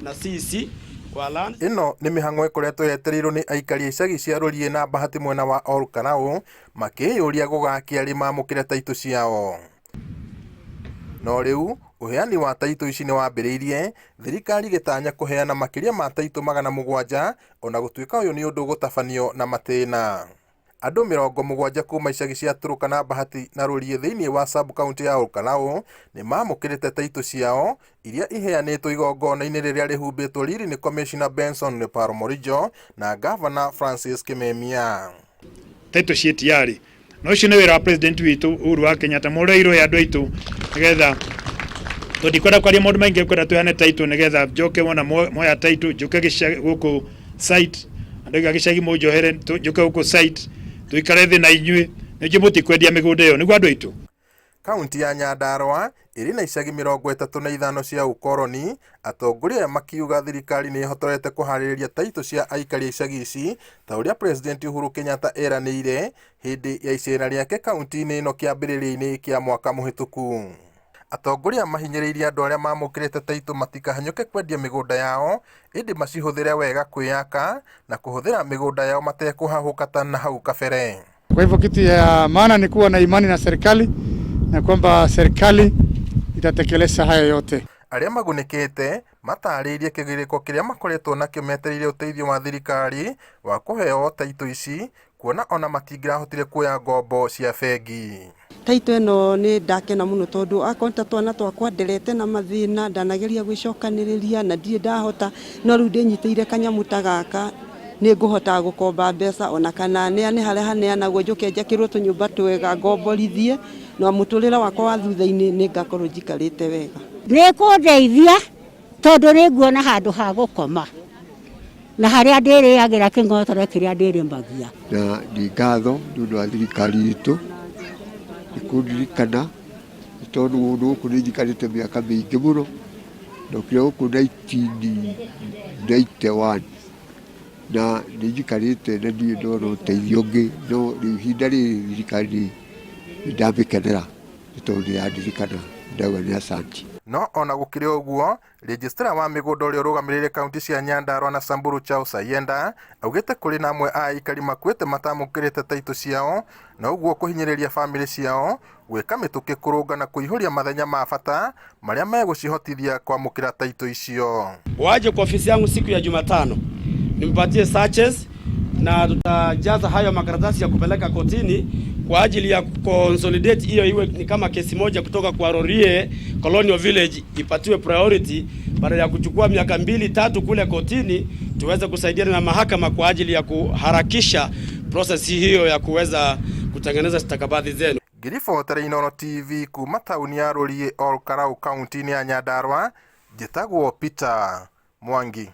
Na CEC wa land. Ĩno nĩ mĩhang'o ĩkoretwo yetereirwo nĩ aikari a icagi cia Rũriĩ na Bahati mwena wa Ol Kalou makĩyũria gũgakĩa rĩ mamũkĩre taitũ ciao. No rĩu ũheani wa taitũ ici nĩ wambĩrĩirie, thirikari ĩgĩtanya kũheana makĩria ma taitũ 700 ona gũtuĩka ũyũ nĩ ũndũ ũgũtabanio na matĩna. Andũ 70 kuma icagi cia Turkana, Bahati na Rũriĩ thĩinĩ wa sub-county ya Ol Kalou nĩ mamũkĩrĩte taitũ ciao iria iheanĩtwo igongona-inĩ rĩrĩa rĩhumbĩtwo riri nĩ Commissioner Benson Leparo Morijo na Governor Francis Kimemia. Taitũ ciĩ tayari na ũcio nĩ wĩra wa president witũ Uhuru wa Kenyatta mũreirwo ya andũ aitũ nĩgetha tũndikwenda kwaria maũndũ maingĩ, kwenda tũheane taitũ nĩgetha njoke wona moya taitũ njoke gũkũ site andũ a gĩcagi mũnjohere njoke gũkũ site tũikare thĩ na inyuĩ nĩnjũ mũtikwendia mĩgũnda ĩyo nĩguo andũ aitũ. Kaunti ya Nyandarua ĩrĩ na icagi 35 cia ũkoroni, atongoria aya makiuga thirikari nĩ ĩhotorete kũharĩrĩria taitũ cia aikari a icagi ici ta ũrĩa President Uhuru Kenyatta eranĩire hĩndĩ ya icera rĩake kaunti-inĩ ĩno kĩambĩrĩria-inĩ kĩa mwaka mũhĩtũku. Atongoria mahinyĩrĩirie andũ arĩa mamũkĩrĩte taitũ matikahanyũke kwendia mĩgũnda yao ĩndĩ macihũthĩre wega kwĩyaka na kũhũthĩra mĩgũnda yao matekũhahũka ta na hau kabere. Kwa hivyo kitu ya maana ni kuwa na imani na serikali na kwamba serikali itatekeleza hayo yote. Arĩa magunĩkĩte matarĩirie kĩgirĩko kĩrĩa makoretwo nakĩo metereire ũteithio wa thirikari wa kũheo taitũ ici kuona ona matingĩrahotire kuoya ngombo cia bengi. Taitũ ĩno nĩ ndakena mũno tondũ akorwo ta twana twakwa nderete na mathĩna, ndanageria gwĩcokanĩrĩria na ndirĩ ndahota, no rĩu ndĩnyitĩire kanyamũ ta gaka nĩ ngũhota gũkomba mbeca ona kana neane harĩa haneanagwo njoke njakĩrwo tũnyũmba twega ngomborithie na mũtũrĩre wakwa wa thutha-inĩ nĩ ngakorwo njikarĩte wega. Nĩ kũndeithia tondũ nĩ nguona handũ ha gũkoma na harĩa ndĩrĩagĩra kĩng'otore kĩrĩa ndĩrĩmagia. Na nĩ ngatho nĩ ũndũ wa thirikari itũ nĩ kũndirikana nĩ tondũ kũndũ gũkũ nĩ njikarĩte mĩaka mĩingĩ mũno, ndokire gũkũ 1991 na nĩ njikarĩte na ndirĩ ndona ũteithio ũngĩ, no rĩu ihinda rĩrĩ thirikari nĩ ndamĩkenera nĩ tondũ nĩ yandirikana, ndauga nĩ asanti. No ona gũkĩrĩ ũguo, registrar wa mĩgũnda ũrĩa ũrũgamĩrĩire kaunti cia Nyandarua na Samburu Charles Sayenda augĩte kũrĩ na amwe a aikari makuĩte matamũkĩrĩte taitũ ciao na ũguo kũhinyĩrĩria bamĩrĩ ciao gwĩka mĩtũkĩ kũrũnga na kũihũria mathenya ma bata marĩa megũcihotithia kwamũkĩra taitũ icio. Waje kwa ofisi yangu siku ya Jumatano nimpatie searches na tutajaza hayo makaratasi ya kupeleka kotini kwa ajili ya consolidate hiyo iwe ni kama kesi moja kutoka kwa Rorie Colonial Village ipatiwe priority baada ya kuchukua miaka 2-3 kule kotini, tuweze kusaidiana na mahakama kwa ajili ya kuharakisha process hiyo ya kuweza kutengeneza stakabadhi zenu. Ngĩribotera Inooro TV kuma tauni ya Rũriĩ Ol Kalou kaunti-inĩ ya Nyandarua, njĩtagwo Peter Mwangi.